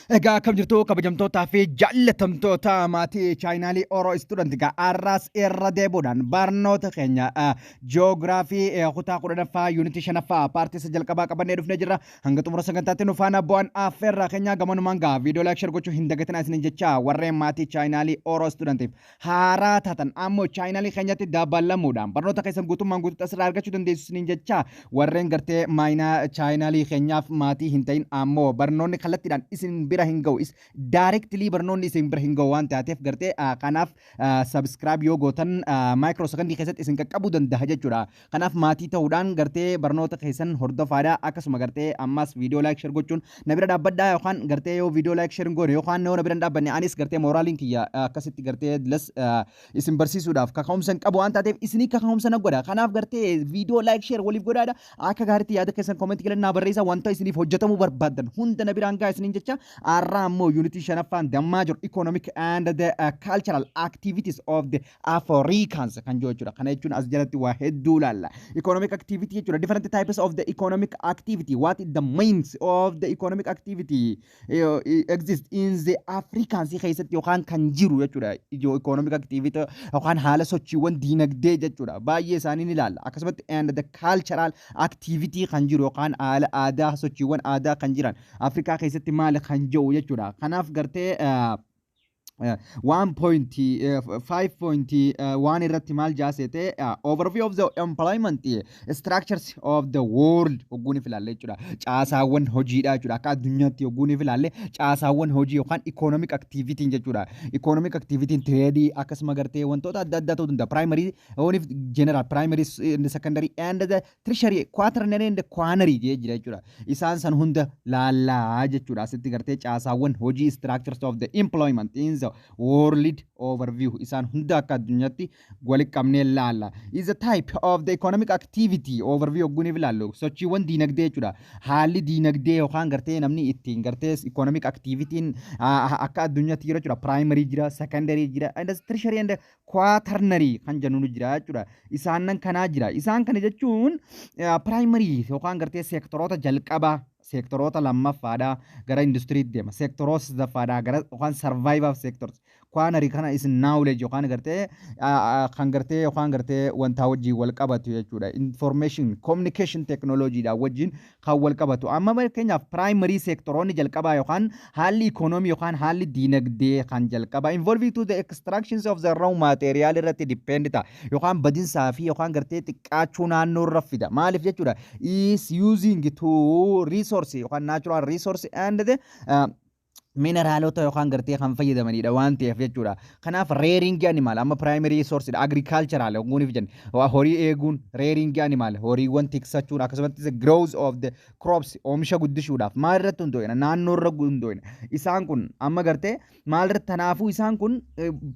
Egaa akkam jirtu, kabajamtootaa fi jaallatamtoota maatii chaanaalii Oro Student? Egaa arraas irra deebuudhaan barnoota keenya jiyoogiraafii kutaa 10ffaa, yuunitii shanaffaa, paartii isa jalqabaa qabannee dhufnee jirra. Hanga xumura sagantaatti nu faana bu'an affeerraa keenya. Gamanumaan gaa viidiyoo like, share gochuu hin dagatinaa isiniin jecha, warreen maatii chaanaalii Oro Studentiif haaraa taatan ammoo chaanaalii keenyatti dabalamuudhaan barnoota keessan guutummaan guutuutti asirraa argachuu dandeessu isiniin jecha, warreen gartee maayinaa chaanaalii keenyaaf maatii hin ta'in ammoo barnoonni kallattiidhaan isin bira hin ga'u, directly barnoonni isin bira hin ga'u waan taateef gartee kanaaf subscribe yoo gootan micro secondii keessatti isin qaqqabuu danda'a jechuudha. Kanaaf maatii ta'uudhaan gartee barnoota keessan hordofaadha. Akkasuma gartee ammas viidiyoo like, share gochuun na bira dhaabbadhaa, yookaan gartee yoo viidiyoo like, share hin goone yookaan yoo na bira hin dhaabbanne anis gartee mooraaliin kiyya akkasitti gartee las isin barsiisuudhaaf kaka'umsa hin qabu waan taateef isinii kaka'umsa na godha. Kanaaf gartee viidiyoo like, share waliif godhaadha. Akka gaariitti yaada keessan commentii galannaa barreessaa, wanta isiniif hojjetamuu barbaaddan hunda na biraan gahaa isiniin jecha, har'a ammoo yuunitii shanaffaan dammaa jiru economic and the cultural activities of the Africans kan jiru jechuudha. Kana jechuun as jalatti waa hedduu ilaalla. Economic activity jechuudha. Different types of the economic activity. What is the means of the economic activity exist in the Africans keessatti yookaan kan jiru jechuudha. Ijoo economic activity yookaan haala sochiiwwan diinagdee jechuudha. Baay'ee isaanii ni ilaalla. Akkasumatti and the cultural activity kan jiru yookaan haala aadaa, sochiiwwan aadaa kan jiran Afrikaa keessatti maali kan jiru jechuudha. Kanaaf gartee 1.5.1 irratti maal jaasete? Overview of the employment structures of the world hogguun ilaalle jechuudha. Caasaawwan hojiidha jechuudha. Akka addunyaatti hogguun ilaalle caasaawwan hojii yookaan economic activity jechuudha. Economic activity trade, akkasuma gartee wantoota adda addaa ta'uu danda'a. Primary oonif general primary and secondary and the tertiary, quaternary and quinary jee jira jechuudha. Isaan san hunda laallaa jechuudha. Asitti gartee caasaawwan hojii, structures of the employment in the world overview, isaan hunda akka addunyaatti walitti qabnee laalla. Is a type of the economic activity overview hogguuniif ilaallu sochiiwwan diinagdee jechuudha. Haalli diinagdee yookaan gartee namni ittiin gartee economic activity'n akka addunyaatti jira jechuudha. Primary jira, secondary jira, and tertiary and quaternary kan jennu jira jechuudha. Isaan kanaa jira. Isaan kana jechuun primary yookaan gartee seektoroota jalqabaa, seektoroota lammaffaadhaa gara industiriitti deema. Seektoroota sadaffaadhaa gara yookaan service sectors. Quaternary kana is knowledge yookaan gartee kan gartee yookaan gartee wantaa wajjin wal qabatu jechuudha. Information communication technology dha wajjin kan wal qabatu. Amma fakkeenyaaf primary seektoroonni jalqabaa yookaan haalli ikoonoomii yookaan haalli diinagdee kan jalqabaa involving to the extractions of the raw material irratti depend ta'a yookaan badinsaa fi yookaan gartee xiqqaachuu naannoo irra fida. Maaliif jechuudha? Is using to resource yookaan natural resource and the mineraalota yookaan gartee kan fayyadamanidha waan ta'eef jechuudha. Kanaaf rearing animal amma primary source dha. Agricultural hogguuniif jenne horii eeguun, rearing animal horiiwwan tiksachuun, akkasumatti growth of the crops oomisha guddisuudhaaf maal irratti hundoofna? Naannoo irra hundoofna. Isaan kun amma gartee maal irratti? Kanaafuu isaan kun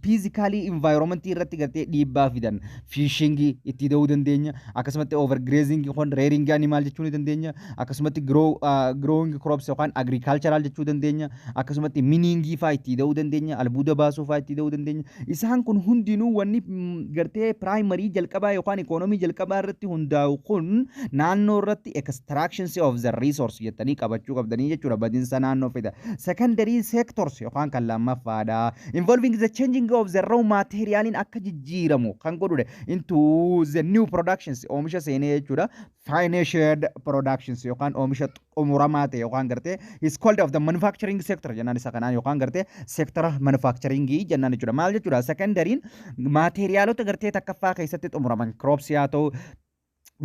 physically environment irratti gartee dhiibbaa fidan. Fishing itti da'uu dandeenya, akkasumatti overgrazing yookaan rearing animal jechuu ni dandeenya, akkasumatti growing crops yookaan agricultural jechuu dandeenya, akkasumatti miningii faa itti da'uu dandeenya, albuuda baasuu faa itti da'uu dandeenya. Isaan kun hundinuu wanni gartee primary jalqabaa yookaan ikoonomii jalqabaa irratti hundaa'u kun naannoo irratti extractions of the resource jettanii qabachuu qabdanii jechuudha, badinsa naannoo fida. Secondary sectors yookaan kan lammaffaadha. Involving the changing of the raw materialiin akka jijjiiramu kan godhudha. Into the new productions oomisha seenee jechuudha. Finished productions yookaan oomisha xumuramaa ta'e yookaan gartee is called of the manufacturing sector jennaan isa kanaan, yookaan gartee sektara manufacturingii jennaan jechuudha. Maal jechuudha? Secondaryin maateriyaalota gartee takkaffaa keessatti xumuraman, crops haa ta'u,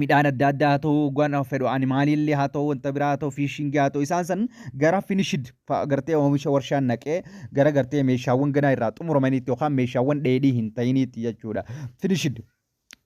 midhaan adda addaa haa ta'u, waan fedhu animaliillee haa ta'u, wanta biraa haa ta'u, fishingii haa ta'u, isaan san gara finished gartee oomisha warshaan naqee gara gartee meeshaawwan ganaa irraa xumuramaniitti yookaan meeshaawwan dheedhii hin ta'iniitti jechuudha. Finished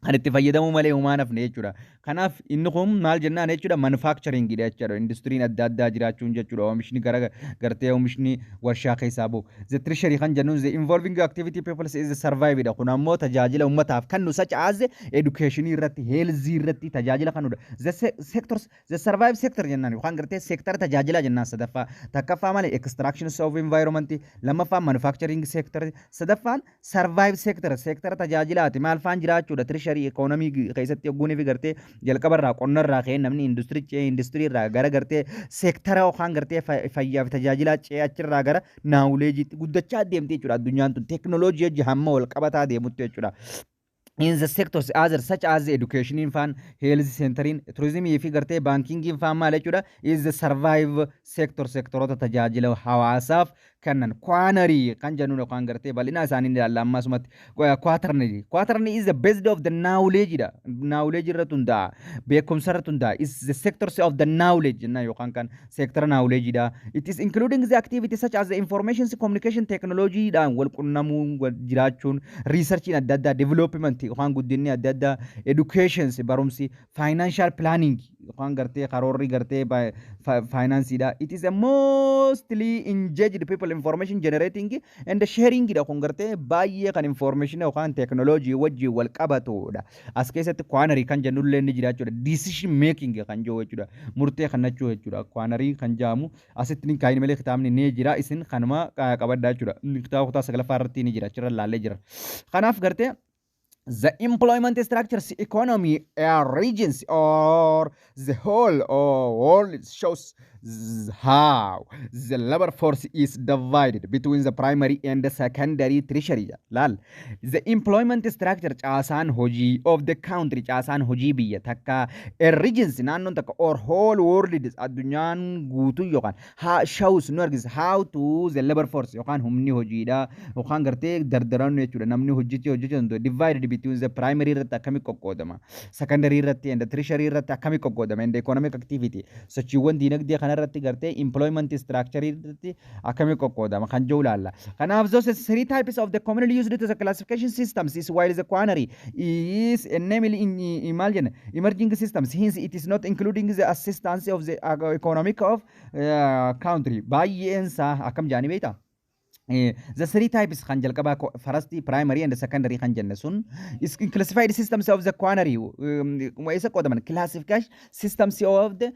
kan itti fayyadamuu malee humaan hafne jechuudha. Kanaaf inni kun maal jennaan jechuudha? Manufacturingidha jechuudha. Industiriin adda addaa jiraachuun jechuudha. Oomishni gara gartee oomishni warshaa keessaa bahu. The tertiary kan jennuun the involving activity people is service dha. Kun ammoo tajaajila uummataaf kennu, such as education irratti, health irratti tajaajila kennudha. The sectors, the service sector jennaan yookaan gartee sektara tajaajilaa jennaan sadaffaa. Takkaffaa malee extractions of environment, lammaffaan manufacturing sector, sadaffaan service sector, sektara tajaajilaati. Maal faan jiraachuudha? Tertiary Tertiary economy keessatti yogguunii fi gartee jalqabarraa qonnarraa ka'ee namni industirii ce'ee, industirii irraa gara gartee seektara yookaan gartee fayyaa fi tajaajilaa ce'ee, achirraa gara knowledgeiitti guddachaa deemte jechuudha. Addunyaan tun teekinooloojii hojii hamma wal qabataa deemutti jechuudha. In the sectors other such as education faan, health centeriin, tourismii fi gartee bankingiin faan maal jechuudha? Is the service sector, sektoroota tajaajila hawaasaaf kennan. Quaternary kan jennuun yookaan gartee bal'ina isaanii ni ilaalla ammasumatti. Quaternary is the based of the knowledge dha. Knowledge irratti hundaa'a, beekumsa irratti hundaa'a. Is the sectors of the knowledge jenna yookaan kan sector knowledge dha. It is including the activity such as the information communication technology dhaan wal qunnamuu jiraachuun, researchiin adda addaa, development yookaan guddinni adda addaa, educations barumsi, financial planning yookaan gartee karoorri gartee faayinaansiidha. It is a mostly engaged people information generating and sharing dha. Kun gartee baay'ee kan information yookaan technology wajjin wal qabatudha. As keessatti quinary kan jennullee ni jira jechuudha. Decision making kan jiru jechuudha. Murtee kannachuu jechuudha. Quinary kan jedhamu asitti ni kaa'in malee kitaabni ni jira, isin kanuma qabadhaa jechuudha. Kitaaba kutaa saglaffaa irratti ni jira, achirra laallee jira. Kanaaf gartee the employment structures economy regions or the whole or world shows how the labor force is divided between the primary and the secondary, tertiary. Laal, the employment structure, caasaan hojii, of the country, caasaan hojii biyya takka, a regions, naannoon takka, or whole world, addunyaan guutuu yookaan ha shows, nu argisiisa, how to the labor force yookaan humni hojiidha yookaan gartee dardaran jechuudha, namni hojjechee hojjechuu danda'u, divided between the primary irratti akkami qoqqoodama, secondary irratti and tertiary irratti akkami qoqqoodama, and economic activity, sochiiwwan diinagdee kana irratti gartee employment structure irratti akkami qoqqoodama kan jiru ilaalla. Kanaaf those three types of the commonly used to the classification systems is while the quinary is namely in maal jenna, emerging systems, hence it is not including the assistance of the economic of country. Baay'een isaa akkam jaanii beektaa? The three types kan jalqabaa first primary and secondary kan jenne sun is classified systems of the quinary isa qoodaman classification systems of the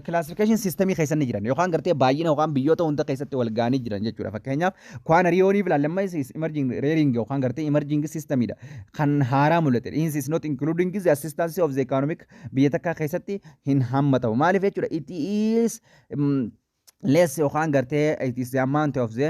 classification systemii keessa ni jiran yookaan gartee baay'ina yookaan biyyoota hunda keessatti wal ga'anii jiran jechuudha. Fakkeenyaaf quinary yoo ni ilaalle amma is emerging rearing yookaan gartee emerging systemidha kan haaraa mul'ate. Hence is not including the assistance of the economic biyya takka keessatti hin hammatamu. Maaliif jechuudha? It is less yookaan gartee it is the amount of the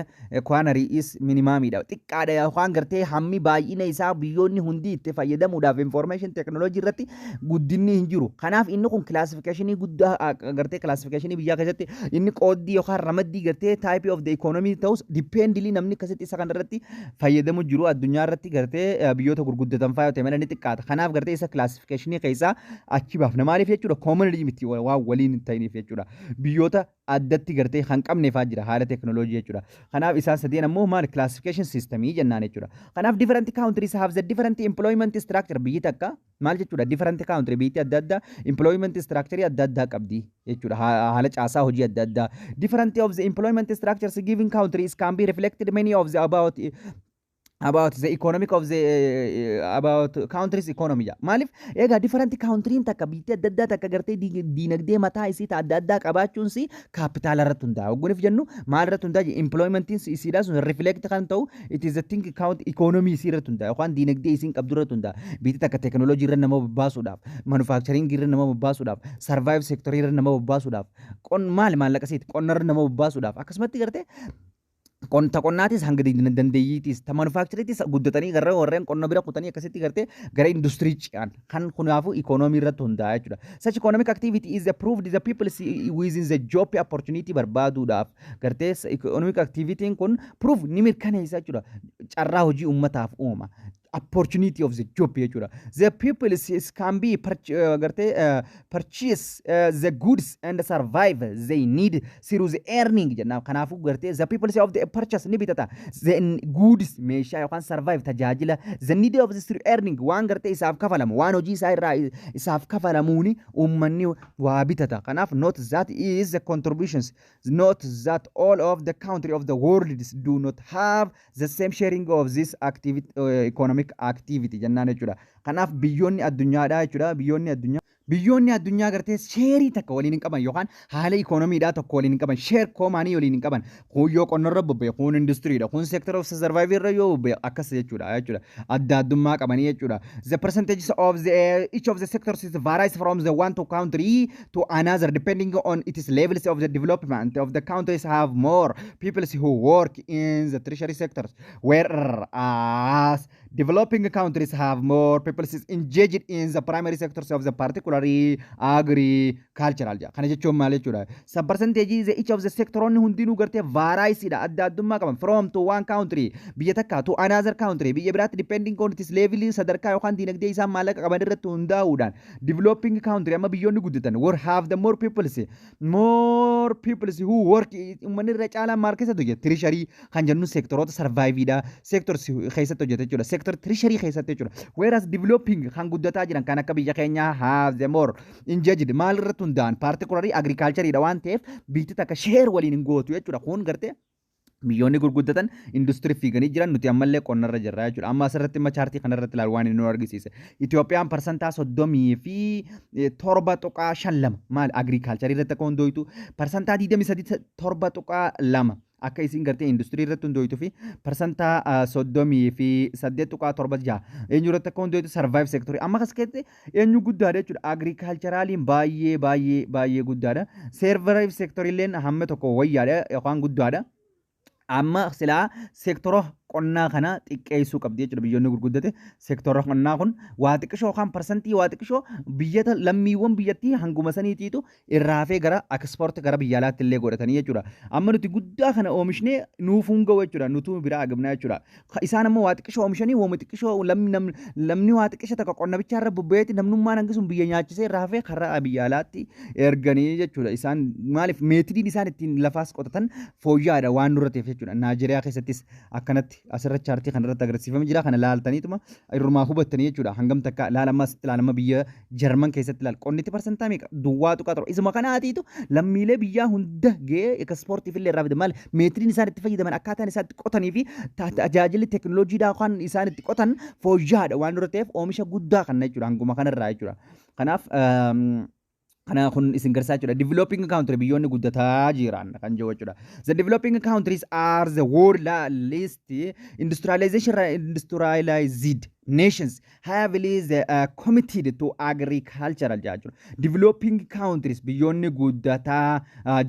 quinary is minimumidha, xiqqaadha yookaan gartee hammi baay'ina isaa biyyoonni hundi itti fayyadamuudhaaf information technology irratti guddinni hin jiru. Kanaaf inni kun classificationii guddaa gartee classificationii biyyaa keessatti inni qooddii yookaan ramaddii gartee type of the economy ta'us dependly namni akkasitti isa kanarratti fayyadamu jiru addunyaa irratti gartee biyyoota gurguddatan faa yoo ta'e malee ni xiqqaata. Kanaaf gartee isa classificationii keessaa achi baafna. Maaliif jechuudha? Commonly miti waan waliin hin ta'iniif jechuudha. Biyyoota addatti gartee kan qabneefaa jira haala teknooloojii jechuudha. Kanaaf isaan sadeen ammoo maal classification systemii jennaan jechuudha. Kanaaf different countries have the different employment structure. Biyyi takka maal jechuudha? Different country, biyyi adda addaa employment structure adda addaa qabdi jechuudha. Haala caasaa hojii adda addaa. Different of the employment structures given countries can be reflected many of the about the economic of the about countries economy ja. Maaliif egaa different countryin takka, biyyi adda addaa takka gartee diinagdee mataa isii ta adda addaa qabaachuun si kaapitaala irratti hundaa'a. Hogguniif jennu maal irratti hundaa'a? Employmentiin isiidhaa sun reflect kan ta'u it is the think count economy isii irratti hundaa'a yookaan diinagdee isiin qabdu irratti hundaa'a. Biyyi takka teknooloojii irra nama bobbaasuudhaaf, manufacturing irra nama bobbaasuudhaaf, service sector irra nama bobbaasuudhaaf, qon maal maallaqa isiiti qonna irra nama bobbaasuudhaaf, akkasumatti gartee qonta qonnaatis hanga dandeeyyiitis ta manufacturingiitis guddatanii gara warreen qonna bira kutanii akkasitti gartee gara industirii ce'an kan kanaafuu ikoonoomii irratti hundaa'a jechuudha. Such economic activity is approved the people within the job opportunity barbaaduudhaaf gartee economic activity kun proof ni mirkaneessa jechuudha. Carraa hojii uummataaf uuma. Opportunity of the job jechuudha. The people is can be gartee purchase the goods and service they need through the earning jenna. Kanaafuu gartee the people of the purchase ni bitata. The goods, meeshaa yookaan service, tajaajila, the need of the through earning, waan gartee isaaf kafalamu, waan hojii isaa irraa isaaf kafalamuuni uummanni waa bitata. Kanaaf not that is the contributions, not that all of the country of the world do not have the same sharing of this activity, economic activity jennaan jechuudha. Kanaaf biyyoonni addunyaadhaa jechuudha. Biyyoonni addunyaa Biyyoonni addunyaa gartee share takka waliin hin qaban yookaan haala ikoonomiidhaa tokko waliin hin qaban, share commonii waliin hin qaban. Kun yoo qonnarra bobba'e, kun industiriidha, kun sector of service irra yoo bobba'e, akkas jechuudha. Adda addummaa qabanii jechuudha. The percentages of the each of the sectors is varies from the one to country to another depending on its levels of the development of the countries have more people who work in the tertiary sectors, whereas developing countries have more people engaged in the primary sectors of the particularly agricultural. Kana jechuun maal jechuudha? Sub percentage the each of the sectoroonni hundinuu gartee variesiidha, adda addummaa qaban, from to one country, biyya takka, to another country, biyya biraatti, depending on its level, sadarkaa yookaan diinagdee isaan maallaqa qaban irratti hundaa'uudhaan. Developing country, amma biyyoonni guddatan, were have the more people who work, uummanni irra caalaan maal keessatti hojjeta? Tertiary kan jennu sektoroota serviceiidha sectors keessatti hojjeta jechuudha, sector tertiary keessatti jechuudha. Whereas developing, kan guddataa jiran kan akka biyya keenyaa, have the more engaged maal irratti hundaa'an? Particularly agricultureidha waan ta'eef biyyi takka share waliin hin gootu jechuudha. Kun gartee biyyoonni gurguddatan industirii fiiganii jiran, nuti ammallee qonnarra jirra jechuudha. Amma asirratti imma chartii kanarratti ilaalu waan inni nu argisiise. Itoophiyaan parsantaa 37.52 maal agricultureii irratti akka hundooytu, parsantaa 23 7.2 akka isin gartee industirii irratti hundooytuu fi parsantaa 38.76 eenyu irratti akka hundooytu, service sectorii. Amma as keessatti eenyu guddaadha jechuudha? Agriculturaliin baay'ee baay'ee baay'ee guddaadha. Service sectoriilleen hamma tokko wayyaadha yookaan guddaadha. Amma silaa seektora qonnaa kana xiqqeessuu qabdi jechuudha biyyoonni gurguddate. Seektora qonnaa kun waa xiqqishoo yookaan parsantii waa xiqqishoo biyyata lammiiwwan biyyattii hanguma saniitiitu irraa hafee gara export, gara biyya alaatti illee godhatanii jechuudha. Amma nuti guddaa kana oomishnee nuuf hin ga'u jechuudha, nutuu biraa agabnaa jechuudha. Isaan ammoo waa xiqqishoo oomishanii wooma xiqqishoo lamni waa xiqqisha takka qonna bichaarra bobbeeti namnummaan hangi sun biyya nyaachisee irraa hafee karaa biyya alaatti erganii jechuudha. Isaan maaliif? Methodiin isaan ittiin lafaas qotatan fooyya'aadha waan nurra ta'eef jechuudha. Naajeriyaa keessattis akkanatti asirra chartii kanarratti agarsiifamee jira. Kana laaltaniituma irrumaa hubattanii jechuudha. Hangam takka laalama asitti ilaalama, biyya Jarman keessatti ilaal, qonniti parsantaa meeqa? 0.7. Isuma kanaatiitu lammiilee biyyaa hunda ga'ee exportiif illee irraa fide. Maali? Methodiin isaan itti fayyadaman, akkaataan isaan itti qotanii fi tajaajilli teekinooloojiidhaa kan isaan itti qotan fooyya'aadha waan dura ta'eef oomisha guddaa kanna jechuudha hanguma kanarraa jechuudha. Kanaaf kana kun isin garsiisaa jechuudha. Developing country, biyyoonni guddataa jiran kan jiru jechuudha. The developing countries are the world least industrialization industrialized nations heavily the, committed to agricultural jechuudha. Developing countries, biyyoonni guddataa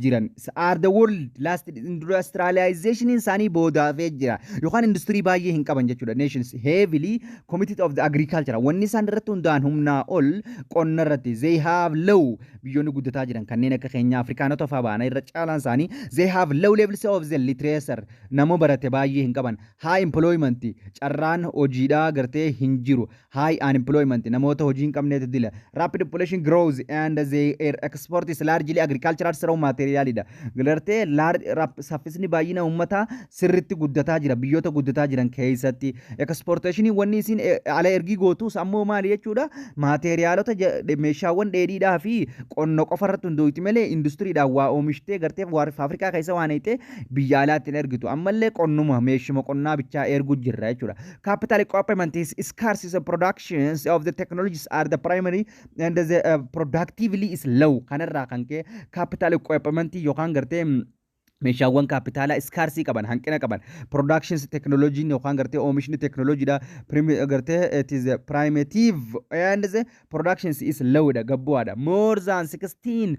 jiran, are the world last industrialization isaanii boodaafee jira yookaan industirii baay'ee hin qaban jechuudha. Nations heavily committed of the agriculture, wanni isaan irratti hundaa'an humnaa ol qonna irratti. They have low, biyyoonni guddataa jiran kanneen akka keenya Afrikaanota fa'aa ba'ana irra caalaan isaanii, they have low levels of the literature, nama barate baay'ee hin qaban, high employment, carraan hojiidhaa gartee hin jiru, high unemployment, namoota hojii hin qabneetu dila, rapid population growth and their export is largely agricultural raw material dha. Gartee saffisni baay'ina uummataa sirritti guddataa jira biyyoota guddataa jiran keessatti. Exportation wanni isin ala ergii gootus ammoo maali jechuudha? Materialota, meeshaawwan dheedhiidhaa fi qonna qofa irratti hundoofti malee industiriidhaan waa oomishtee gartee faafrikaa keessa waan hiixee biyya alaatti hin ergitu. Ammallee qonnuma meeshuma qonnaa bichaa ergu jirra jechuudha. Capital equipment is scarce, productions of the technologies are the primary and the productively is low. Kanarraa kan ka'e capital equipment yookaan gartee meeshaawwan kaapitaalaa scarceii qaban, hanqina qaban, productions technology yookaan gartee oomishni teknooloojiidha gartee it is primitive and the productions is low dha, gabbu'aadha. More than 16%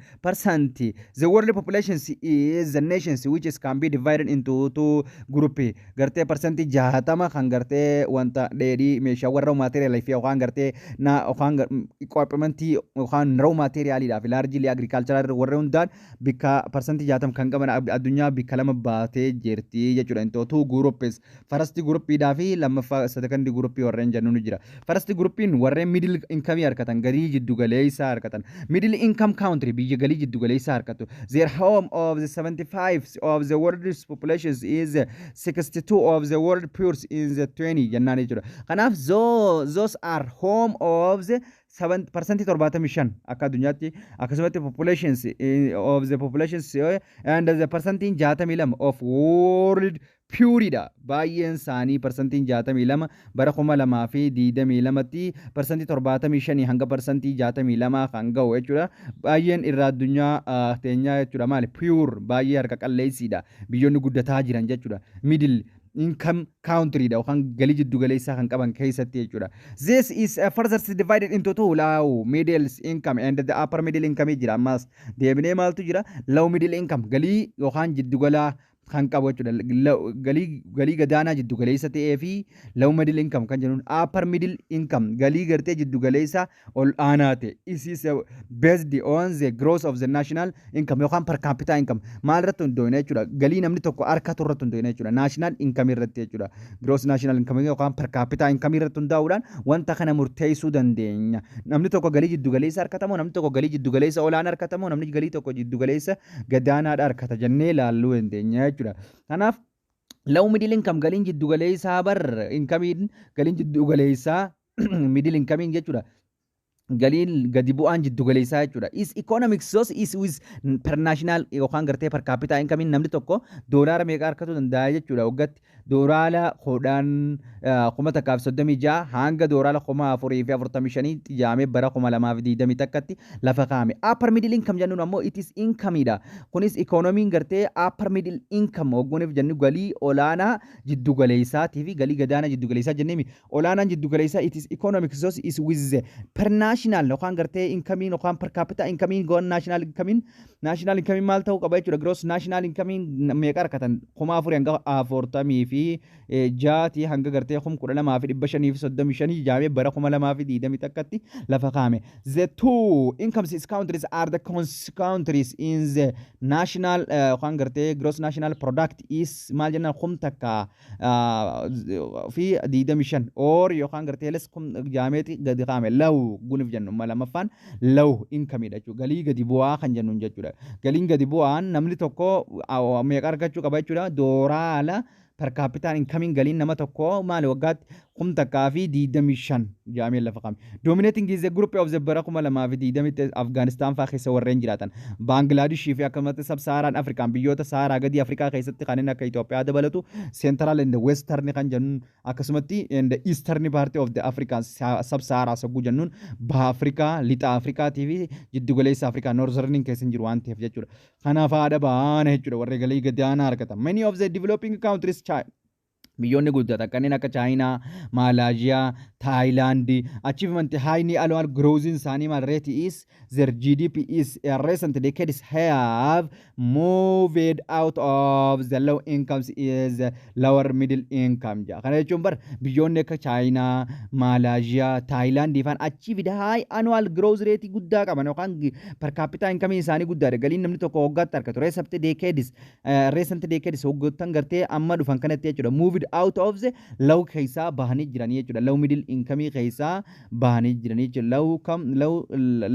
the world population is the nations which is can be divided into two group. Gartee 60% kan gartee wanta dheedhii meeshaawwan raw material fi yookaan gartee na yookaan equipmentii yookaan raw materialidhaa fi largely agricultural warra hundaan bikka 60% kan qaban addunyaa bikka lama baatee jirti jechuudha. Into two groups, first groupiidhaa fi lammaffaa second groupii warreen jennu ni jira. First groupiin warreen middle income harkatan, galii jiddu galeessaa harkatan. Middle income country, biyya galii jiddu galeessaa harkatu. Their home of the 75 of the world's population is 62 of the world poor in the 20 jennaan jechuudha. Kanaaf those are home of the 75% akka addunyaatti. Akkasumatti populations of the populations and the percentiin 62 of world pooriidha. Baay'een isaanii percentiin 62 bara 2022tti 75% hanga 62% kan ga'u jechuudha. Baay'een irraa addunyaa teenyaa jechuudha. Maali? Poor, baay'ee harka qalleessiidha. Biyyoonni guddataa jiran jechuudha. Middle income country dha yookaan galii jiddu galeessaa kan qaban keessatti jechuudha. This is further divided into two, low middle income and the upper middle income jira. Ammas deebinee maaltu jira? Low middle income, galii yookaan jiddu galaa kan qabu jechuudha. Galii gadaanaa jiddu galeessa ta'ee fi low middle income kan jennuun, upper middle income galii gartee jiddu galeessa ol aanaa ta'e. Is based on the growth of the national income yookaan per capita income maal irratti hundoofne jechuudha. Galii namni tokko harkatu irratti hundoofne jechuudha. National income irratti jechuudha. Gross national income yookaan per capita income irratti hundaa'uudhaan wanta kana murteessuu dandeenya. Namni tokko galii jiddu galeessa harkatamoo, namni tokko galii jiddu galeessa olaanaa harkatamoo, namni galii tokko jiddu galeessa gadaanaadha harkata jennee ilaalluu dandeenya jechuudha. Kanaaf low middle income, galiin jiddu galeessaa bar incomeiin galiin jiddu galeessaa middle incomeiin jechuudha. Galiin gadi bu'aan jiddu galeessaa jechuudha. Is economic source is with per national yookaan gartee per capita income namni tokko doolaara meeqa argachuu danda'a jechuudha. Waggaatti $10,000 1,036 hanga $4,045 xijaamee bara 2021tti lafa kaa'ame. Upper middle income jennuun ammoo it is income dha. Kunis economiin gartee upper middle income waggooniif jennu galii olaanaa jiddu galeessaatii fi galii gadaanaa jiddu galeessaa jenneemi. Olaanaan jiddu galeessaa it is economic source is with per national yookaan gartee incomeiin yookaan per capita incomeiin goon national incomeiin maal ta'uu qaba jechuudha. Gross national incomeiin meeqa argatan? 4,046ti hanga gartee 12,535 jaamee bara 2021tti lafa kaa'ame. The two incomes countries are the countries in the national yookaan gartee gross national product is maal jennaan 1,025 or yookaan gartee less kum jaameeti gadi kaa'ame. Low gunif jennu lamaffaan low income jechuudha. Galii gadi bu'aa kan jennuun jechuudha. Galiin gadi bu'aan namni tokko meeqa argachuu qaba jechuudha? Dooraala per capita incomeiin galiin nama tokko maali waggaatti 1,025 jaamee lafa kaa'ame. Dominating is a group of the bara 2020tti Afgaanistaan fa'aa keessa warreen jiraatan. Baanglaadishii fi akkasumas sub-Saharan Afrikaan, biyyoota Saharaa gadii Afrikaa keessatti kanneen akka Itoophiyaa dabalatu, Central and Western kan jennuun, akkasumatti and Eastern part of the African sub-Sahara sagguu jennuun baha Afrikaa, lixa Afrikaatii fi jiddugaleessa Afrikaa Northern keessa hin jiru waan ta'eef jechuudha. Kanaaf haadha baana jechuudha warri galii gadi aanaa argatan. Many of the developing countries, biyyoonni guddatan kanneen akka Chaayinaa, Maalaaziyaa, Taayilaandi achievement high annual growth isaanii maal rate is their GDP is recent decades have moved out of the low incomes is lower middle income ja. Kana jechuun bar biyyoonni akka Chaayinaa, Maalaaziyaa, Taayilaandii faan achieved high annual growth rate guddaa qaban yookaan per capita income isaanii guddaadha. Galiin namni tokko waggaatti argatu recent decades waggoottan gartee amma dhufan kanatti jechuudha. Moved out of the low keessaa bahanii jiranii jechuudha. Low middle income keessaa bahanii jiranii jechuudha. Low come low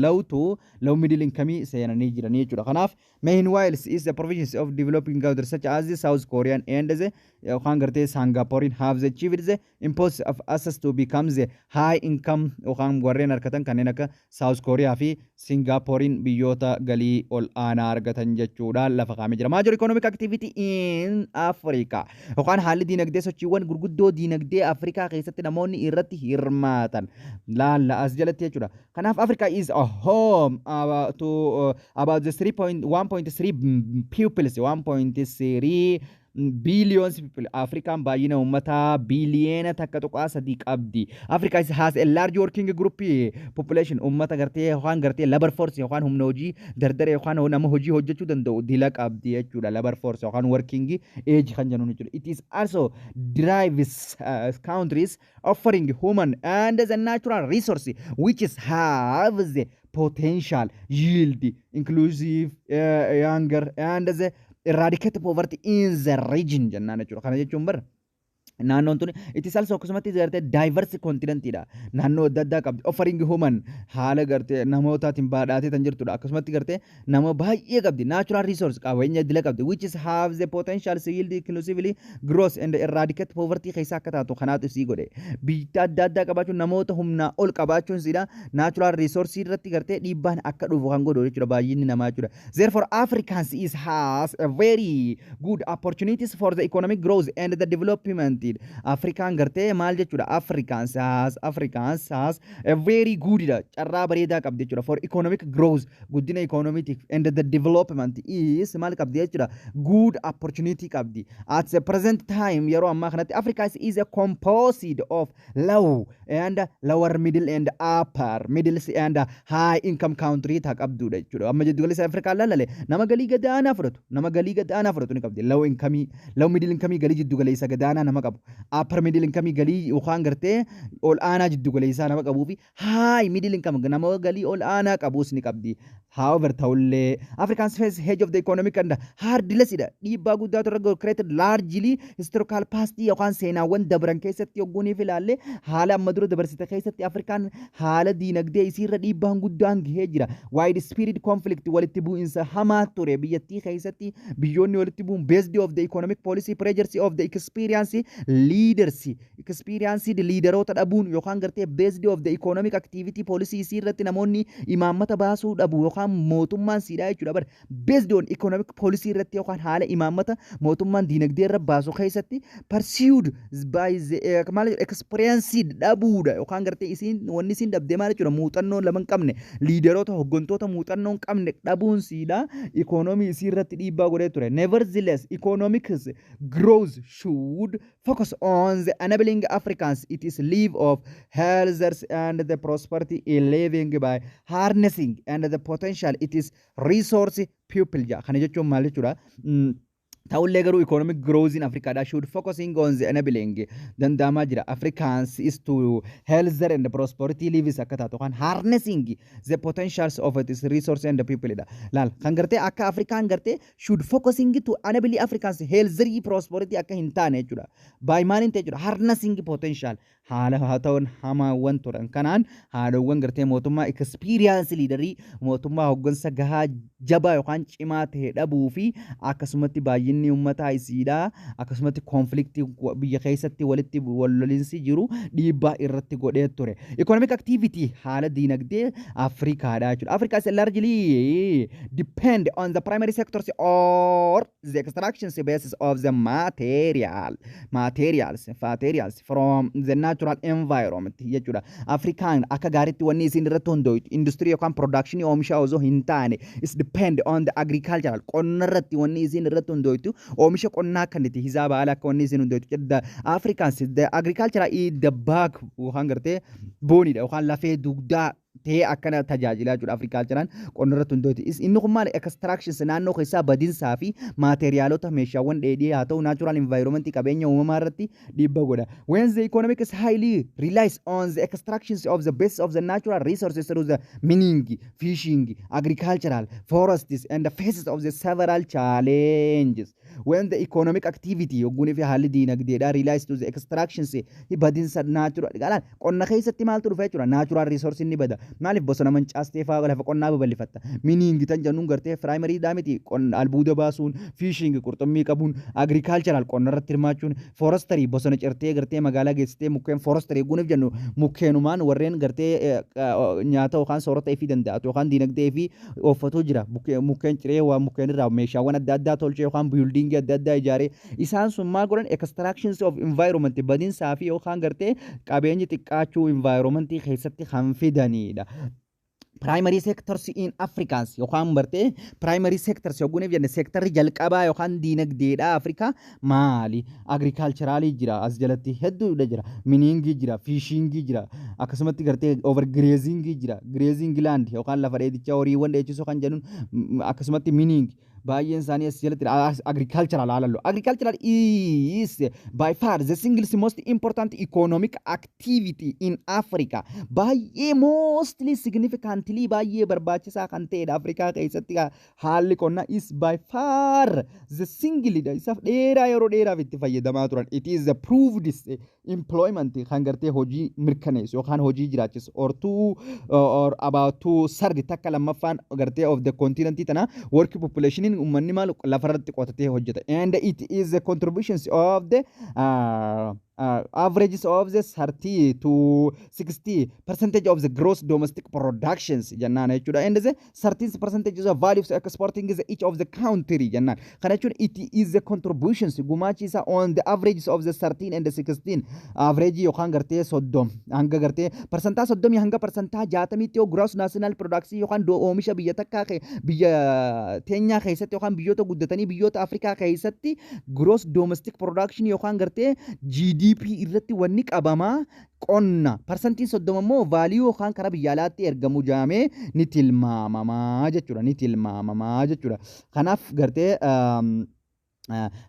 low to low middle income seenanii jiranii jechuudha. Kanaaf meanwhile is the province of developing countries such as the South Korean and the yookaan gartee Singaporean have achieved the impulse of access to become the high income yookaan warreen argatan kanneen akka South Korea fi Singaporean biyyoota galii ol aanaa argatan jechuudha lafa kaa'amee jira. Major economic activity in Africa yookaan haalli diinagdee sochiiwwan gurguddoo diinagdee Afrikaa keessatti namoonni irratti hirmaatan laalla as jalatti jechuudha. Kanaaf Africa is a home to about the 3.1.3 peoples, 1.3 billions people. Afrikaan baay'ina uummataa 1.3 biliyoona qabdi. Africa has a large working group population, uummata gartee yookaan gartee labor force yookaan humna hojii dardara yookaan nama hojii hojjechuu danda'u dila qabdi jechuudha. Labor force yookaan working age kan jennuun jechuudha. It is also drives countries offering human and the natural resource which is have the potential yield inclusive younger and the eradicate poverty in the region jennaan jechuudha. Kana jechuun bara Naannoon tun it is also akkasumatti gartee diverse continentidha. Naannoo adda addaa qabdi. Offering human haala gartee namootaatiin badhaatee kan jirtudha. Akkasumatti gartee nama baay'ee qabdi. Natural resource, qabeenya idila qabdi. Which is have the potential to yield inclusively growth and eradicate poverty keessaa akka taatu kanaatu isii godhe. Biyya adda addaa qabaachuun, namoota humnaa ol qabaachuun siidha. Natural resource irratti gartee dhiibbaan akka dhufu kan godhu jechuudha baay'inni namaa jechuudha. Therefore, Africans is has a very good opportunities for the economic growth and the development. Afrikaan gartee maal jechuudha? Africans has a very good dha. Carraa bareedaa qabdi jechuudha. For economic growth, guddina economic and the development is maal qabdi jechuudha? Good opportunity qabdi. At the present time, yeroo ammaa kanatti, Africa is a composite of low and lower middle and upper middle and high income country taa qabdudha jechuudha. Amma jiddu galeessa Afrikaa laalale, nama galii gadaanaa fudhatu, nama galii gadaanaa fudhatu ni qabdi. Low income, low middle income, galii jiddu galeessa gadaanaa nama qabu. Upper middle income, galii yookaan gartee ol aanaa jiddu galeessaa nama qabuu fi high middle income, nama galii ol aanaa qabus ni qabdi. However, ta'ullee Africans face hedge of the economic and hardless dha. Dhiibbaa guddaatu irra created largely historical past yookaan seenaawwan dabran keessatti yogguuniif ilaalle, haala amma dura dabarsite keessatti Afrikaan haala diinagdee isiirra dhiibbaan guddaan gahee jira. Wide spread conflict, walitti bu'insa hamaa ture biyyattii keessatti, biyyoonni walitti bu'uun based of the economic policy pressures of the experience leaders, experience leaderoota dhabuun yookaan gartee based of the economic activity policy isii irratti namoonni imaammata baasuu dhabu yookaan mootummaan siidhaa jechuudha bara based on economic policy irratti yookaan haala imaammata mootummaan diinagdee irra baasu keessatti pursued by the maal experience dhabuudha yookaan gartee isiin wanni isiin dhabdee maal jechuudha? Muuxannoo lama hin qabne, leaderoota, hooggantoota muuxannoo hin qabne dhabuun siidhaa economy isii irratti dhiibbaa godhee ture. Nevertheless, economic growth should focus on the enabling Africans it is live of health and the prosperity in living by harnessing and the potential it is resource people ja. Kana jechuun maal jechuudha? Ta'ullee garuu economic growth in Africa should focusing on the enabling danda'amaa jira. Africans is to health and prosperity lives akka taatu kan harnessing the potentials of its resource and the people dha. Laal, kan gartee akka Afrikaan gartee should focusing to enable Africans health prosperity akka hin taane jechuudha. By maaliin ta'e jechuudha? Harnessing potential haala haa ta'uun hamaawwan turan kanaan haalawwan gartee mootummaa experience leaderii, mootummaa hooggansa gahaa jabaa yookaan cimaa ta'e dhabuu fi akkasumatti baay'inni uummataa isiidhaa, akkasumatti conflictii biyya keessatti walitti wal lolinsi jiru dhiibbaa irratti godhee ture. Economic activity haala diinagdee Afrikaadha jechuudha. Africa is largely depend on the primary sectors or the extraction basis of the materials from the natural environment jechuudha. Afrikaan akka gaariitti wanni isin irratti hundooytu industirii yookaan production oomishaa osoo hin taane is depend on the agricultural, qonna irratti wanni isin irratti hundooytu, oomisha qonnaa kan itti hisaaba haala akka wanni isin hundooytu. The Africans, the agriculture is the back yookaan gartee boneidha yookaan lafee dugdaa ta'ee akkana tajaajilaa jechuudha. Agriculturaan qonna irratti hundooti. Inni kun maali? Extractions naannoo keessaa badinsaa fi materialota, meeshaawwan dheedhii haa ta'u natural environment, qabeenya uumamaa irratti dhiibba godha. When the economic is highly relies on the extractions of the base of the natural resources through the mining, fishing, agricultural, forests and the faces of the several challenges. When the economic activity yogguunii fi haalli diinagdeedhaa relies to the extractions badinsa natural qonna keessatti maaltu dhufa jechuudha? Natural resource inni bada. Maaliif? Bosona mancaastee fa'aa lafa qonnaa babal'ifatta. Mining tan jennuun gartee primary dhaa miti, albuuda baasuun, fishing qurxummii qabuun, agricultural qonna irratti hirmaachuun, forestry bosona cirtee gartee magaalaa geessitee mukkeen, forestry guuniif jennu mukkeenumaan warreen gartee nyaata yookaan soorata ifii danda'atu yookaan diinagdee ifii ooffatuu jira. Mukkeen ciree waa mukkeen irraa meeshaawwan adda addaa tolchee yookaan buildingii adda addaa ijaaree isaan sun maal godhan? Extractions of environment badinsaa fi yookaan gartee qabeenyi xiqqaachuu environmentii keessatti kan fidanidha. Primary sectors in Africans yookaan bartee primary sectors yogguun jenne, sectorri jalqabaa yookaan diinagdeedha Afrikaa maali? Agriculturalii jira, as jalatti hedduudha jira. Miningii jira, fishingii jira, akkasumatti gartee overgrazingii jira. Grazing land yookaan lafa dheedichaa horiiwwan dheechisuu kan jennuun, akkasumatti mining Baay'een isaanii as jalatti agricultural haalallu. Agricultural is by far the single most important economic activity in Africa. Baay'ee mostly significantly baay'ee barbaachisaa kan ta'edha Afrikaa keessatti. Haalli qonnaa is by far the single dha. Isaaf dheeraa yeroo dheeraaf itti fayyadamaa turan. It is the proved employment kan gartee hojii mirkaneessu yookaan hojii jiraachisu or two or about two third, takka lammaffaan gartee of the continent tana work populationiin uummanni maal lafarratti qotatee hojjeta. And it is the contributions of the averages of the 30 to 60 percentage of the gross domestic productions jennaan jechuudha. And the 13 percentage of values exporting is each of the country jennaan. Kana jechuun it is the contributions, gumaachi isaa on the averages of the 13 and the 16 average yookaan gartee 30 hanga gartee 30% hanga 60%tti yoo gross national production yookaan oomisha biyya takkaa biyya teenyaa keessatti yookaan biyyoota guddatanii biyyoota Afrikaa keessatti gross domestic production yookaan gartee GDP irratti wanni qabamaa qonna, 30% immoo value yookaan karaa biyya alaatti ergamu jaamee ni tilmaamamaa jechuudha, ni tilmaamamaa jechuudha. Kanaaf gartee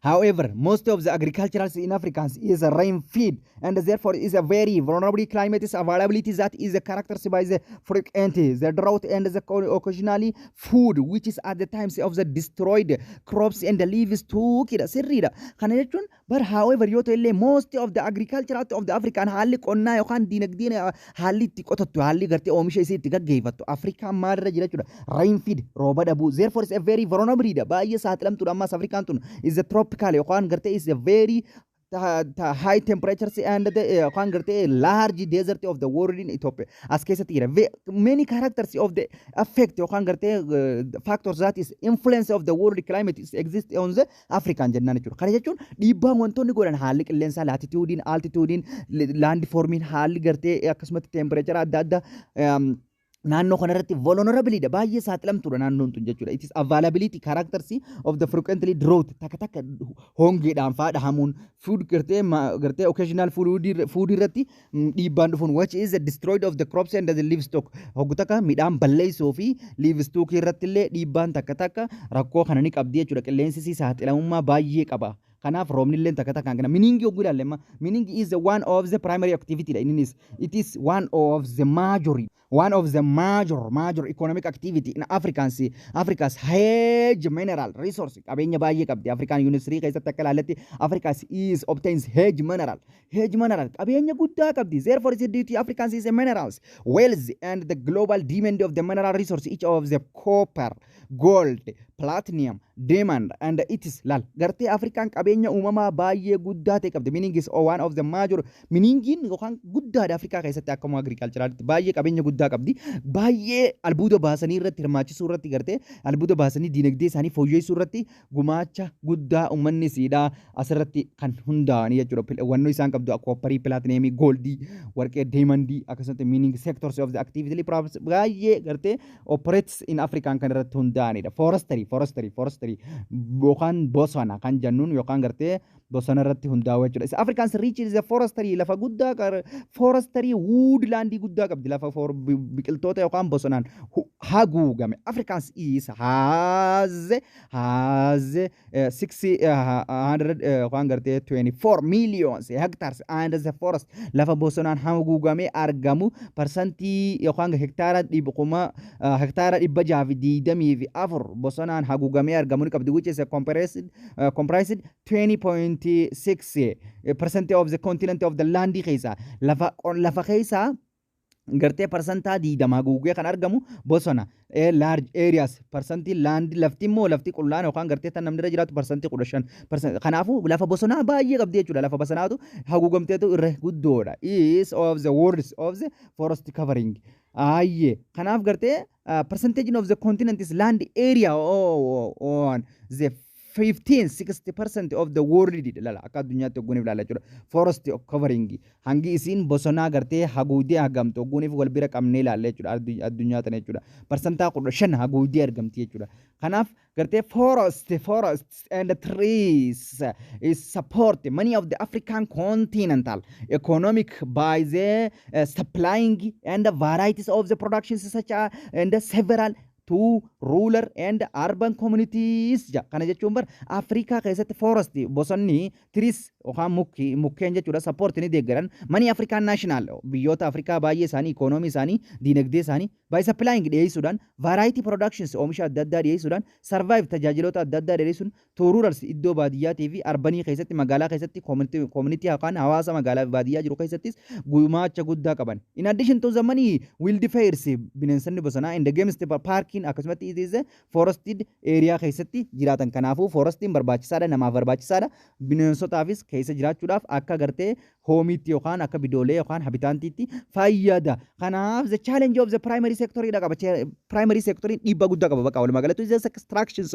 however, most of the agricultural in Africa is a rain fed and therefore is a very vulnerable climate is availability that is characterized by the frequent the drought and the occasionally flood, which is at the times of the destroyed crops and the livestock dha. Sirriidha. Kana jechuun bar however yoo ta'e illee most of the agricultural of the African haalli qonnaa yookaan diinagdeen haalli itti qotattu, haalli gartee oomisha isii itti gaggeeffattu Afrikaan maalirra jira jechuudha? Rain fed, rooba dhabuu, therefore is a very vulnerable dha, baay'ee saaxilamtuudha. Ammas Afrikaan tun is a tropical yookaan gartee is a very the high temperatures and the yookaan gartee large desert of the world in Ethiopia as keessatti jira. Many characters of the effect yookaan gartee factors that is influence of the world climate is exist on the African jennaan jechuudha. Kana jechuun dhiibbaan wantoonni godhan haalli qilleensaa, latitudeiin, altitudeiin, land formiin, haalli gartee akkasumatti temperature adda addaa naannoo kanarratti vulnerability dha, baay'ee saaxilamtuudha naannoon tun jechuudha. It is availability characters of the frequently drought, takka takka hongeedhaan faa dhahamuun, food gartee occasional food irratti dhiibbaan dhufuun, which is the destroyed of the crops and the livestock, hoggu takka midhaan balleessuu fi livestock irratti illee dhiibbaan takka takka rakkoo kana ni qabdi jechuudha. Qilleensi si saaxilamummaa baay'ee qaba. Kanaaf roobni illee takka takkaan kana. Mining yogguu ilaalle amma mining is the one of the primary activity dha. Innis it is one of the major one of the major economic activity in Africans. Africa's huge mineral resource, qabeenya baay'ee qabdi Afrikaan. Unit keessatti akka ilaalletti Africa's is obtains huge mineral qabeenya guddaa qabdi. Therefore is due to Africans is a minerals wealth and the global demand of the mineral resource, each of the copper, gold, platinum, diamond and it is laal gartee Afrikaan qabeenya uumamaa baay'ee guddaa ta'e qabdi. Mining is one of the major miningiin yookaan guddaadha Afrikaa keessatti. Akkuma agriculturalitti baay'ee qabeenya guddaa qabdi. Baay'ee albuuda baasanii irratti hirmaachisuu irratti, gartee albuuda baasanii diinagdee isaanii fooyyessuu irratti gumaacha guddaa uummanni siidhaa asirratti kan hundaa'anii jechuudha. Wannoo isaan qabdu copperii, platinumii, goldii, warqee, diamondii, akkasumatti mining sectors of the activity baay'ee gartee operates in Afrikaan kan irratti hundaa'anidha. Forestry yookaan bosona kan jennuun yookaan gartee bosona irratti hundaa'u jechuudha. Africans rich is forestry, lafa guddaa forestry woodlandii guddaa qabdi, lafa biqiltoota yookaan bosonaan haguugame. Africans is has 600 yookaan gartee 24 millions hectares and the forest, lafa bosonaan haguugamee argamu parsantii yookaan hektaara dhibba kuma hektaara 624 bosonaan haguugamee argamu ni qabdi, which is a comprised 20.6% of the continent of the land keessa lafa keessaa gartee 20% haguugee kan argamu bosona. Large areas parsantii land, lafti immoo lafti qullaan yookaan gartee tan namni irra jiraatu 15%. Kanaafuu lafa bosonaa baay'ee qabdi jechuudha. Lafa bosonaatu haguugamteetu irra guddoodha is of the words of the forest covering. Ayyee, kanaaf gartee percentage of the continent is land area on the 15 60% of the world lala akka addunyaatti ogguuniif ilaala jechuudha. Forest covering, hangi isiin bosonaa gartee haguugdee hagamtu ogguuniif wal bira qabnee ilaalla jechuudha addunyaa tana jechuudha. 15% haguugdee argamti jechuudha. Kanaaf gartee forests and trees is support many of the African continental economic by the supplying and the varieties of the productions such as and the several to rural and urban communities ja. Kana jechuun bar Afrikaa keessatti forest, bosonni, trees yookaan mukkeen jechuudha, support, ni deeggaran, many African national, biyyoota Afrikaa baay'ee isaanii, economy isaanii, diinagdee isaanii, by supplying, dhiyeessuudhaan, variety productions, oomisha adda addaa dhiyeessuudhaan, service, tajaajiloota adda addaa dhiyeessuun, to rurals, iddoo baadiyyaatii fi urbanii keessatti, magaalaa keessatti, community yookaan hawaasa magaalaa fi baadiyyaa jiru keessattis gumaacha guddaa qaban. In addition to the many wildfires, bineensonni bosonaa, in the games parkiin akkasumatti it is a forested area keessatti jiraatan. Kanaafuu forestiin barbaachisaadha, namaaf barbaachisaadha. Bineensotaafis keessa jiraachuudhaaf akka gartee homeiitti yookaan akka bidoolee yookaan habitatiitti fayyada. Kanaaf the challenge of the primary sector dha qaba. Primary sector dhiibbaa guddaa qaba bakka walumaa galatti the extractions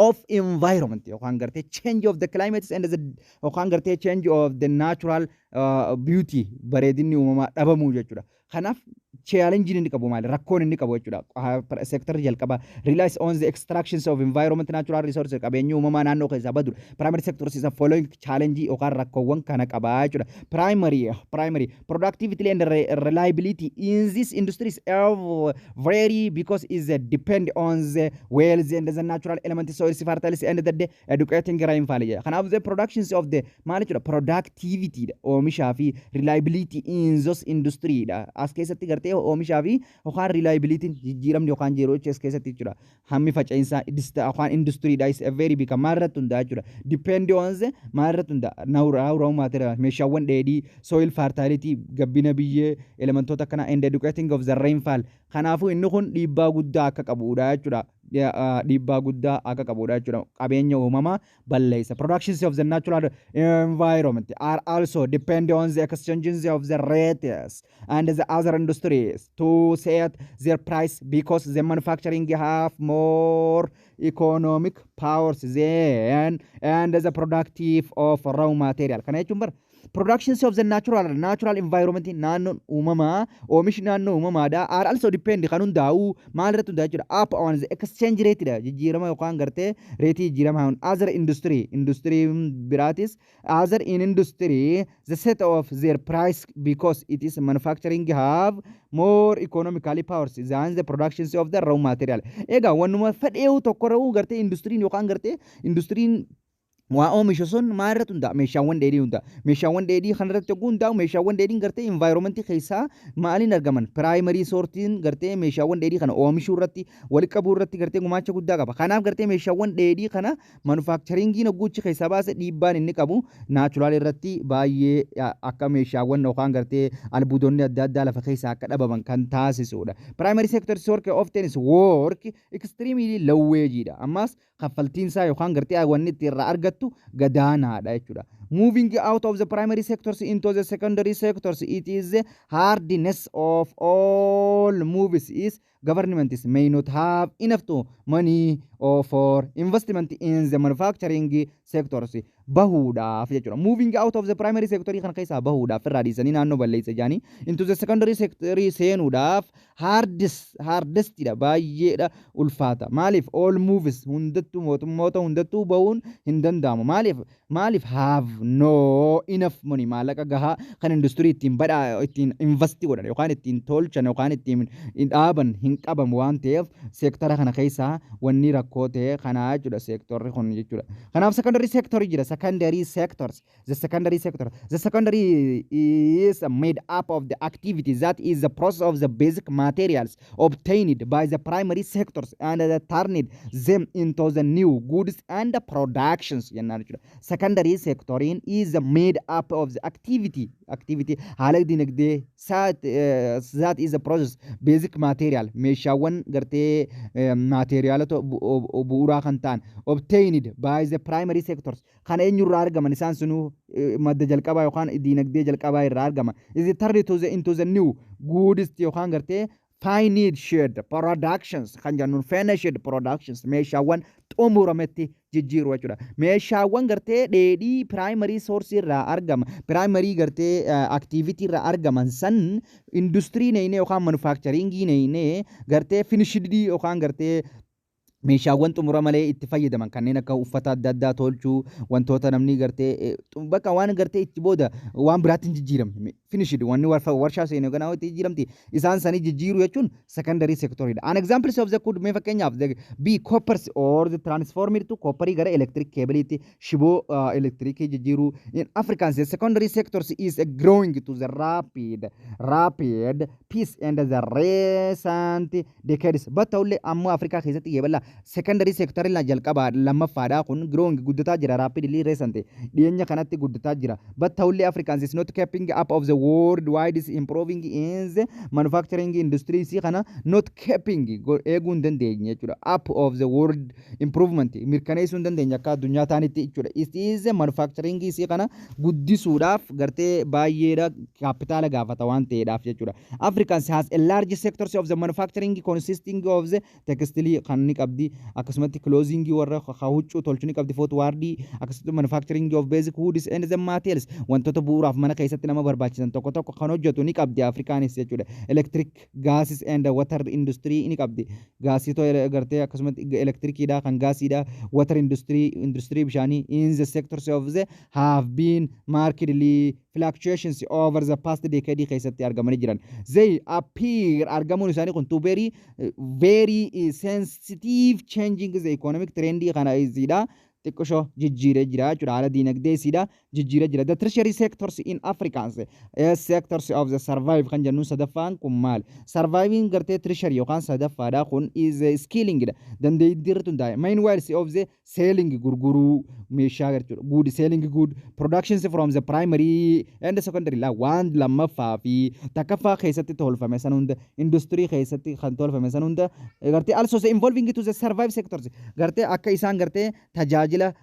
of environment yookaan gartee change of the climate and the yookaan gartee change of the natural beauty, bareedinni uumamaa dhabamuu jechuudha. Kanaaf challenge inni qabu maali? Rakkoon inni qabu jechuudha. Sector jalqaba relies on the extractions of environment natural resources, qabeenya uumamaa naannoo keessaa badudha. Primary sector is a following challenge yookaan rakkoowwan kana qabaa jechuudha. Primary productivity and reliability in this industries are vary because is depend on the wealth and the natural element, soil fertility and the educating rainfall jedha. Kanaaf the productions of the maal jechuudha, productivity dha, oomishaa fi reliability in those industry dha. As keessatti gartee oomishaa fi yookaan reliability jijjiiramni yookaan yeroo as keessatti jechuudha. Hammi faca'insaa yookaan industry dha is a very big maal irratti hundaa'a jechuudha. Depend on the maal irratti hundaa'a, raw material, meeshaawwan dheedhii, soil fertility, gabbina biyyee, elementoota akkana, and educating of the rainfall. Kanaafuu inni kun dhiibbaa guddaa akka qabudha jechuudha. Dhiibbaa guddaa akka qabudha jechuudha. Qabeenya uumamaa balleessa. Productions of the natural environment are also depend on the exchanges of the rates and the other industries to set their price because the manufacturing have more economic powers than and the productive of raw material. Kana jechuun bara productions of the natural environment, naannoon uumamaa, oomishni naannoo uumamaadha, are also depend, kan hundaa'u maal irratti hundaa'u jechuudha, up on the exchange rate dha, jijjiirama yookaan gartee rateii jijjiirama other industry biraatis, other in industry the set of their price because it is manufacturing have more economically powers than the productions of the raw material. Egaa wannuma fedheewu tokko ra'uu gartee industriin yookaan gartee industriin waa oomishu sun maal irratti hundaa'a? Meeshaawwan dheedhii hundaa'a. Meeshaawwan dheedhii kana irratti yogguu hundaa'u, meeshaawwan dheedhiin gartee environmentii keessaa maaliin argaman? Primary sourceiin gartee meeshaawwan dheedhii kana oomishuu irratti, walitti qabuu irratti gartee gumaacha guddaa qaba. Kanaaf gartee meeshaawwan dheedhii kana manufacturingiin hogguuchi keessaa baase dhiibbaan inni qabu natural irratti baay'ee akka meeshaawwan yookaan gartee albuudonni adda addaa lafa keessaa akka dhabaman kan taasisudha. Primary sector work often is work extremely low wage dha. Ammas kaffaltiinsaa yookaan gartee wanni itti irraa argattu gadaanaadha jechuudha. Moving out of the primary sectors into the secondary sectors, it is the hardness of all moves is governments may not have enough to money or for investment in the manufacturing sectors bahuudhaaf jechuudha. Moving out of the primary sector kana keessaa bahuudhaaf, irraa dhiisanii naannoo balleessa jaanii into the secondary sector seenuudhaaf hardestidha, baay'eedha ulfaata. Maaliif? All moves hundattuu, mootummoota hundattuu bahuun hin danda'amu. Maaliif? Have no enough money, maallaqa gahaa kan industirii ittiin badhaa ittiin invest godhan yookaan ittiin tolchan yookaan ittiin dhaaban hin qabamu waan ta'eef seektara kana keessaa wanni rakkoo ta'e kanaa jechuudha, seektorri kun jechuudha. Kanaaf secondary sector jira. Secondary sectors, the secondary sector, the secondary is made up of the activities that is the process of the basic materials obtained by the primary sectors and the turned them into the new goods and the productions jennaan jechuudha. Secondary sectoriin is made up of the activity haala dinagdee that is the process basic material, meeshaawwan gartee materialota bu'uuraa kan ta'an, obtained by the primary sectors, kan eenyurraa argaman, isaan sunuu madda jalqabaa yookaan dinagdee jalqabaa irraa argama, is turned to the into the new goods yookaan gartee finished productions kan jennuun, finished productions, meeshaawwan xumurametti jijjiiru jechuudha. Meeshaawwan gartee dheedhii primary source irraa argama, primary gartee activity irraa argaman san industirii neynee yookaan manufacturingii neynee gartee finished yookaan gartee Meeshaawwan xumura malee itti fayyadaman kanneen akka uffata adda addaa tolchuu, wantoota namni gartee bakka waan gartee itti booda waan biraatti hin jijjiiramne, finished, wanni warshaa seenu ganaa itti jijjiiramti, isaan sanii jijjiiruu jechuun secondary sectoridha. An examples of the could mee fakkeenyaaf the be coppers or the transformed to copperii gara electric cableetti, shiboo electric jijjiiruu. In Africans, the secondary sectors is growing to the rapid pace and the recent decades, but ta'ullee ammoo Afrikaa keessatti yeebala secondary sector la jalqabaa lammaffaadha kun growing, guddataa jira, rapidly recent, dhiyeenya kanatti guddataa jira, but ta'ullee Africans is not keeping up of the world wide is improving in the manufacturing industry si kana not keeping eeguu hin dandeenye jechuudha. Up of the world improvement mirkaneessuu hin dandeenye akka addunyaa taanitti jechuudha. It is manufacturing si kana guddisuudhaaf gartee baay'eedha kaapitaala gaafata waan ta'eedhaaf jechuudha. Africans has a large sectors of the manufacturing consisting of the textile kan ni qabdi, akkasumatti clothing warra huccuu tolchuu ni qabdi, footwear, akkasumatti manufacturing of basic goods and the materials, wantoota bu'uuraaf mana keessatti nama barbaachisan tokko tokko kan hojjetu ni qabdi Afrikaanis jechuudha. Electric gases and water industry ni qabdi, gaasii gartee akkasumatti elektirikiidha kan gaasiidha, water industry, industry bishaanii. In the sectors of the have been markedly fluctuations over the past decade keessatti argamanii jiran. They appear argamuun isaanii kun to very very sensitive changing the economic trend kana isiidha xiqqishoo jijjiiree jira jechuudha. Haala diinagdee isiidha jijjiiree jira. The tertiary sectors in Africans sectors of the service kan jennuun sadaffaan kun maal? Surviving gartee tertiary yookaan sadaffaadha kun is skilling dha, dandeettii irratti hundaa'e. Meanwhile of the selling, gurguruu meeshaa jechuudha, good selling, good productions from the primary and secondary la waan lammaffaa fi takkaffaa keessatti tolfame san hunda, industry keessatti kan tolfame san hunda gartee also the involving to the service sectors gartee akka isaan gartee tajaajila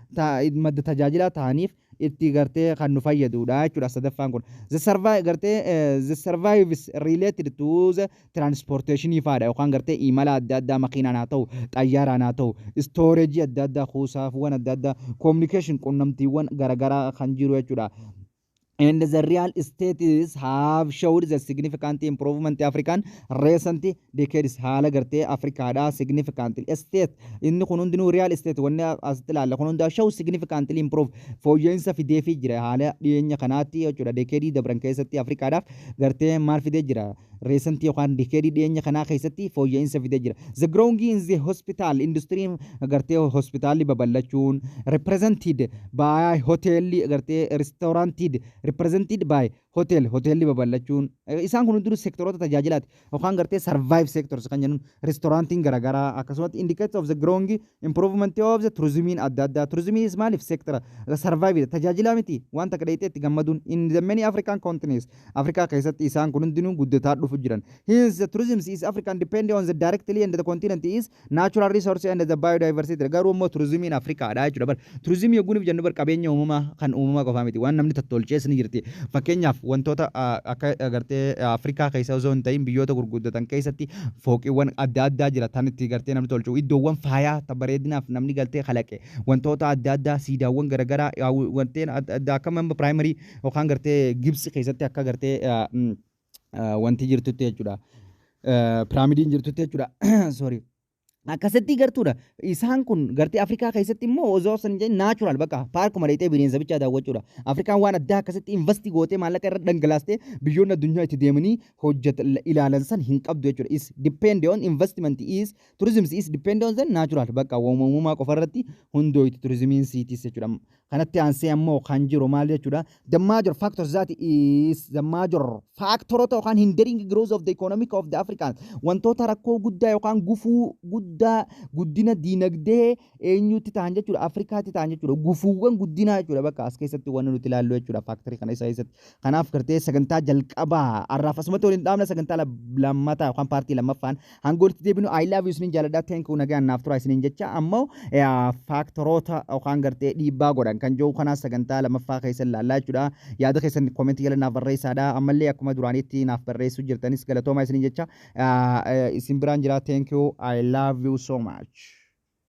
madda tajaajilaa ta'aniif itti gartee kan nu fayyadudha jechuudha sadaffaan kun. The service gartee the service related to the transportation faadha yookaan gartee imala adda addaa makiinaan haa ta'u, xayyaaraan haa ta'u, storage adda addaa, kuusaafwwan adda addaa, communication, qunnamtiiwwan garaagaraa kan jiru jechuudha. And the real estates have showed the significant improvement African recent decades. Haala gartee Afrikaadha significant estate inni kun hundinuu real estate wanni asitti ilaalla kun hundaa show significantly improve, fooyya'insa fideefii jira haala dhiyeenya kanaatti jechuudha. Decadeii dabran keessatti Afrikaadhaaf gartee maal fidee jira? Recent yookaan decadeii dhiyeenya kanaa keessatti fooyya'insa fidee jira. The growing in the hospital industry gartee hospitaalli babal'achuun represented by hotelli gartee restauranted represented by hotel, hotelli babal'achuun isaan kun hundinuu sektoroota tajaajilaati yookaan gartee service sectors kan jennuun restaurantiin garaagaraa akkasumatti indicates of the growing improvement of the tourismiin adda addaa. Tourismiin maaliif sectora service tajaajilaa miti waan takka dheeyxee itti gammaduun? In the many African continents, Afrikaa keessatti isaan kun hundinuu guddataa dhufu jiran. Hence the tourism is African depend on the directly and the continent is natural resource and the biodiversity. Garuu immoo tourismiin Afrikaadha jechuudha. Bar tourismii yogguun jennu bar qabeenya uumamaa kan uumamaa qofaa miti, waan namni tottolchees ni jirti. Fakkeenyaaf wantoota akka gartee Afrikaa keessa osoo hin ta'in biyyoota gurguddatan keessatti fooqiiwwan adda addaa jira tan itti gartee namni tolchu, iddoowwan faayaa bareedinaaf namni galtee kalaqe, wantoota adda addaa, siidaawwan garaagaraa, wanteen adda addaa akka amma primary yookaan gartee Gibsi keessatti akka gartee wanti jirtutti jechuudha. Piraamidiin jirtutti jechuudha. Sorry. Akkasitti gartuudha. Isaan kun gartee Afrikaa keessatti immoo osoo san jedhin natural bakka paarkuma dheexee bineensa bichaa daawwachuudha. Afrikaan waan addaa akkasitti invest gootee maallaqa irra dhangalaastee biyyoonni addunyaa itti deemanii hojjeta ilaalan san hin qabdu jechuudha. Is depend on investment is tourism is depend on the natural bakka uumamumaa qofa irratti hundooyti turizimiin siitis jechuudha. Kanatti aansee ammoo kan jiru maal jechuudha? The major factors that is the major factoroota yookaan hindering growth of the economic of the Africans, wantoota rakkoo guddaa yookaan gufuu guddaa guddina diinagdee eenyutti ta'an jechuudha? Afrikaatti ta'an jechuudha. Gufuuwwan guddinaa jechuudha bakka as keessatti wanni nuti ilaallu jechuudha factorii kana isa keessatti. Kanaaf gartee sagantaa jalqabaa har'aaf asumatti waliin dhaabna. Sagantaa lammataa yookaan partii lammaffaan hanga walitti deebinu I love you, isiniin jaalladha, thank you, nagaan naaf tura isiniin jecha. Ammoo factoroota yookaan gartee dhiibbaa godhan kan jiru kanaas sagantaa lammaffaa keessa ilaallaa jechuudha. Yaada keessan commentii jala naaf barreessaadha. Ammallee akkuma duraanitti naaf barreessuu jirtanis galatoomaa isiniin jecha. Isin biraan jira. Thank you, I love you so much.